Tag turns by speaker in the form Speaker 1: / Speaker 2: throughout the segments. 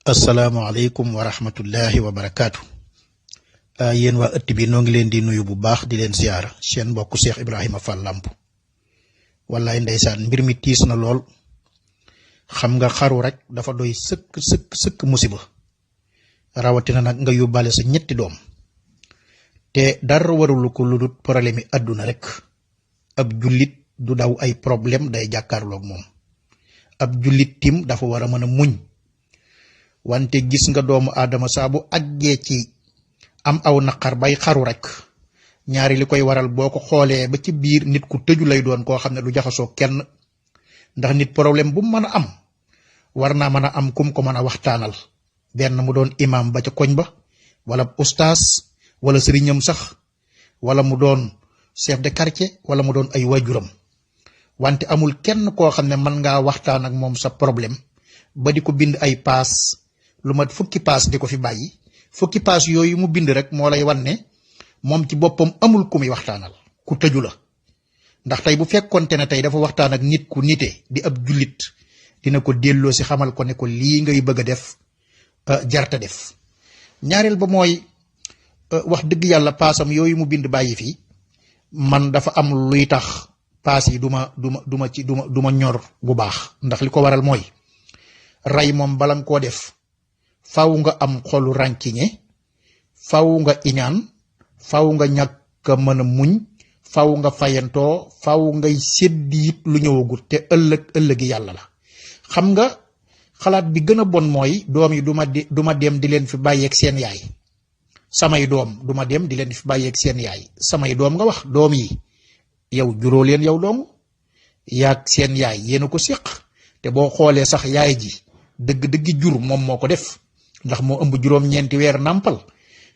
Speaker 1: asalaamaaleykum wa rahmatullahi wa barakaatu. Yéen waa ëtt bi noo ngi leen di nuyu bu baax di leen ziyaara seen mbokk Cheikh Ibrahima Fall Lamp. wallaay ndeysaan mbir mi tiis na lool. xam nga xaru rek dafa doy sëkk musiba rawatina nag nga yóbbaale sa ñetti doom te dara warulu ko lu dul problème yi àdduna rek. ab jullit du daw ay problème day jàkkaarloog moom. ab jullit tim dafa war a mën a muñ. wante gis nga doomu aadama saa bu àggee ci am aw naqar bay xaru rek ñaari li koy waral boo ko xoolee ba ci biir nit ku tëju lay doon koo xam ne du jaxasoo kenn. ndax nit problème bu mën a am war naa mën a am kum ko mën a waxtaanal, benn mu doon imam ba ca koñ ba, wala ustaas, wala sëriñam sax, wala mu doon chef de quartier, wala mu doon ay waajuram. wante amul kenn koo xam ne mën ngaa waxtaan ak moom sa problème ba di ko bind ay paas lu mat fukki paas di ko fi bàyyi. fukki paas yooyu mu bind rek moo lay wan ne moom ci boppam amul ku muy waxtaanal, ku tëju la. ndax tey bu fekkonte ne tey dafa waxtaan ak nit ku nite di ab jullit dina ko delloo si xamal ko ne ko lii ngay bëgg a def jarta def. ñaareel ba mooy wax dëgg yàlla paasam yooyu mu bind bàyyi fii man dafa am luy tax paas yi duma ñor bu baax. ndax li ko waral mooy ray moom bala nga koo def faw nga am xolu rànkiñe, faw nga iñaan, faw nga ñàkk a mën a muñ, faw nga fayantoo, faw ngay séddi it lu ñëwagut te ëllëgi yàlla la. xam nga xalaat bi gën a bon mooy doom yi duma dem di leen fi bàyyeeg seen yaay. samay doom duma dem di leen fi bàyyeeg seen yaay. samay doom nga wax, doom yi yow juróo leen yow dong yaag seen yaay yéen a ko séq. te boo xoolee sax yaay ji dëgg-dëggi jur moom moo ko def, ndax moo ëmb juróom-ñeenti weer nàmpal.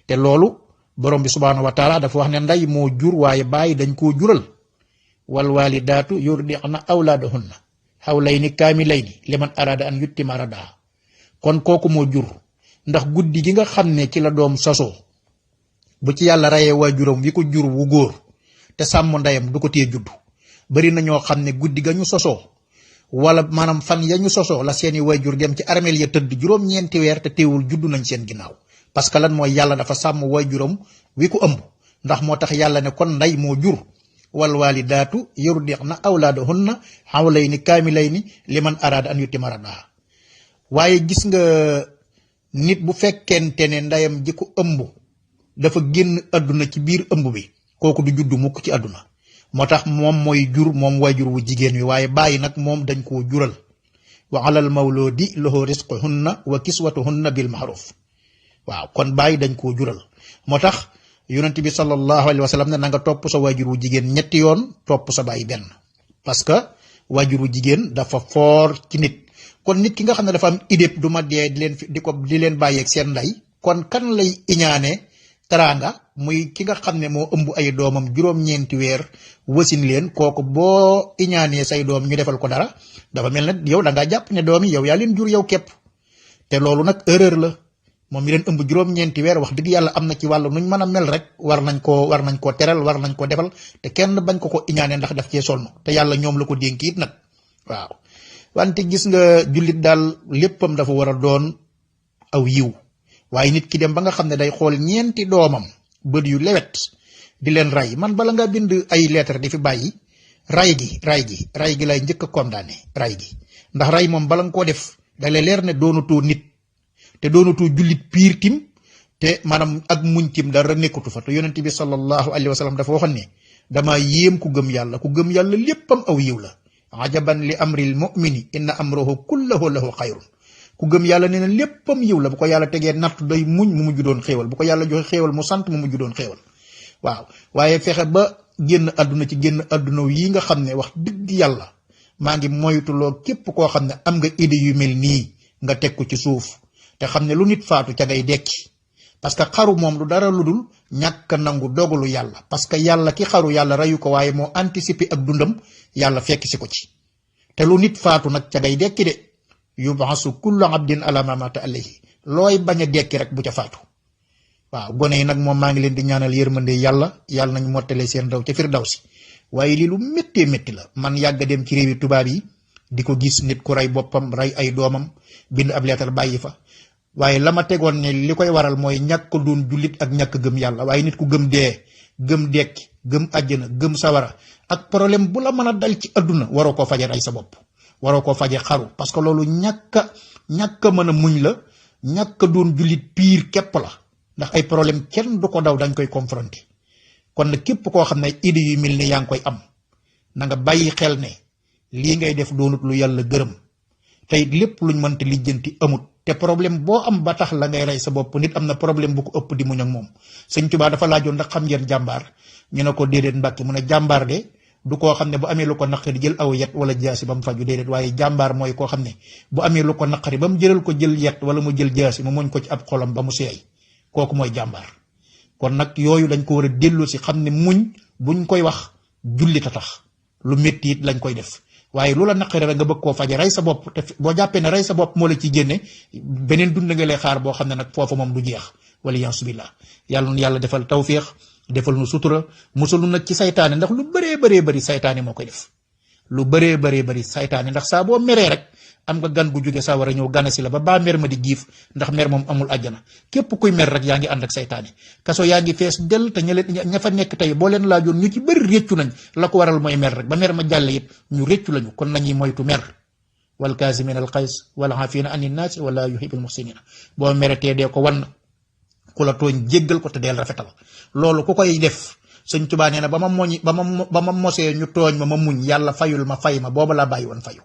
Speaker 1: te loolu borom bi subhaanahu wa taala dafa wax ne ndey moo jur waaye bàyyi dañ koo jural. wal waalidaatu yurdi'na awlaadahunna hawlayni kaamilayni liman arada an yuttima radaa. kon kooku moo jur. ndax guddi gi nga xam ne ci la doom sosoo bu ci yàlla rayee waajuram wi ko jur wu góor te sàmm ndeyam du ko tee juddu. bari na ñoo xam ne guddi ga ñu sosoo wala maanaam fan ya ñu sosoo la seeni waajur dem ci armeel ya tëdd juróom-ñeenti weer te teewul juddu nañ seen ginnaaw. parce que lan mooy yàlla dafa sàmm waajuram wi ko ëmb. ndax moo tax yàlla ne kon ndey moo jur. wal waalidaatu yurdi'na awlaadahunna hawlayni kaamilayni liman araada an yutimma radaa. waaye gis nga nit bu fekkente ne ndeyam ji ko ëmb dafa génn àdduna ci biir ëmb bi kooku du juddu mukk ci àdduna. moo tax moom mooy jur moom waajur wu jigéen wi, waaye bàyyi nag moom dañ koo jural. wa alal mawludi lahu risquhunna wa kiswatuhunna bil ma'ruf. waaw kon bàyyi dañ koo jural. moo tax yonent bi sallallahu alayhi wa sallam ne na nga topp sa waajur wu jigéen ñetti yoon, topp sa bàyyi benn. parce que waajur wu jigéen dafa foor ci nit. kon nit ki nga xam ne dafa am idée du ma dee di leen bàyyeeg seen ndey, kon kan lay iñaane teraanga muy ki nga xam ne moo ëmb ay doomam juróom-ñeenti weer wasin leen. kooku boo iñaanee say doom ñu defal ko dara dafa mel ne yow da ngaa jàpp ne doom yi yow yaa leen jur yow képp. te loolu nag erreur la. moom mi leen ëmb juróom-ñeenti weer wax dëgg yàlla am na ci wàllu nuñ mën a mel rek war nañ koo teral, war nañ ko defal te kenn bañ ko iñaane ndax daf cee sonn te yàlla ñoom la ko dénk it nag. waaw wante gis nga jullit daal léppam dafa war a doon aw yiw. waaye nit ki dem ba nga xam ne day xool ñeenti doomam bët yu lewet di leen ray. man bala nga bind ay lettre di fi bàyyi ray gi lay njëkk a condamné. ray gi ndax ray moom bala nga koo def da lay leer ne doonatoo nit te doonatoo jullit piir tim te maanaam ak muñ tim dara nekkatu fa. te yonent bi sallallahu alayhi wa sallam dafa waxoon ne dama yéem ku gëm yàlla. ku gëm yàlla léppam aw yiw la. ajaban li amril mu'mini inna amrahu kullahu lahu xayrun. ku gëm yàlla nee na léppam yiw la. bu ko yàlla tegee natt day muñ mu mujj doon xéewal. bu ko yàlla joxe xéewal mu sant mu mujj doon xéewal. waaw waaye fexe ba génn àdduna ci génn àdduna yi nga xam ne wax dëgg yàlla maa ngi moytuloo képp koo xam ne am nga idée yu mel nii nga teg ko ci suuf te xam ne lu nit faatu ca ngay dekki. parce que xaru moom du dara lu dul ñàkk nangu dogalu yàlla. parce que yàlla ki xaru yàlla reyu ko waaye moo anticiper ak dundam yàlla fekk si ko ci. te lu nit faatu nag ca ngay dekki de. yub'asu kullu abdin ala ma mata alayhi. looy bañ a dekki rek bu ca faatu. waaw gone yi nag moom maa ngi leen di ñaanal yërmande yàlla nañu mottale seen ndaw ca firdawsi. waaye lii lu méttee métti la. man yàgg dem ci réewi tubaab yi di ko gis nit ku rey boppam rey ay doomam bind ab leetar bàyyi fa. waaye la ma tegoon ne li koy waral mooy ñàkk doon jullit ak ñàkk gëm yàlla. waaye nit ku gëm dee gëm dekki gëm àjjana gëm sawara ak problème bu la mën a dal ci àdduna waroo koo faje rey sa bopp, waroo koo faje xaru, parce que loolu ñàkk a mën a muñ la, ñàkk a doon jullit piir képp la. ndax ay problème kenn du ko daw, dañ koy confronté. kon nag képp koo xam ne idée yu mel ni yaa ngi koy am na nga bàyyi xel ne lii ngay def doonut lu yàlla gërëm, tey lépp luñ mënta lijjanti amut. te problème boo am ba tax la ngay rey sa bopp, nit am na problème bu ko ëpp di muñ ak moom. Sëñ Tuubaa dafa laajoon ndax xam ngeen jàmbaar, ñu ne ko déedéet Mbàkke, mu ne jàmbaar de du koo xam ne bu amee lu ko naqari jël aw yet wala jaasi ba mu faju, déedéet, waaye jàmbaar mooy koo xam ne bu amee lu ko naqari ba mu jëlal ko jël yet wala mu jël jaasi mu muñ ko ci ab xolam ba mu seey, kooku mooy jàmbaar. kon nag yooyu dañ ko war a delloo si xam ne muñ buñ koy wax jullit a tax, lu métti it lañ koy def. waaye lu la naqari rek nga bëgg koo faje rey sa bopp, te boo jàppee ne rey sa bopp moo la ciy génne, beneen dund nga lay xaar boo xam ne nag foofu moom du jeex. wala yasubillah, yàlla defal tawfiix, defal nu sutura, musul nu nag ci saytaane, ndax lu bëree bëri saytaane moo koy def. lu bëree bëri saytaane, ndax saa boo meree rek am nga gan gu jóge saa war a ñëw gana si la ba mer ma di giif, ndax mer moom amul àjjana. képp kuy mer rek yaa ngi ànd ak saytaane. kaso yaa ngi fees del, te ña fa nekk tey boo leen laajoon ñu ci bëri réccu nañ la ko waral mooy mer rek, ba mer ma jàlle it ñu réccu lañu. kon nañuy moytu mer. wal kaasimin al qays wal aafina anin naas wala yuhibbul muhsinina. boo meretee dee ko wan ku la tooñ jéggal ko te deel rafetal. loolu ku koy def, Sëñ Tuubaa nee na ba ma mosee ñu tooñ ma muñ, yàlla fayul ma fay ma, booba laa bàyyi woon fayu.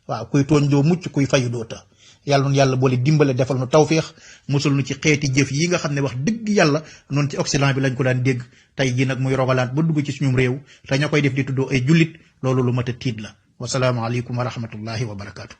Speaker 1: waaw kuy tooñ doo mucc, kuy fayu doo ta. yàlla nun yàlla boole dimbale, defal nu tawféex, musul nu ci xeeti jëf yi nga xam ne wax dëgg yàlla noonu ci Occident bi lañ ko daan dégg, tey ji nag muy rogalaat ba dugg ci suñum réew, te ña koy def di tuddoo ay jullit, loolu lu mat a tiit la. wasalaamu aleykum wa rahmatullahi wa barakaatu.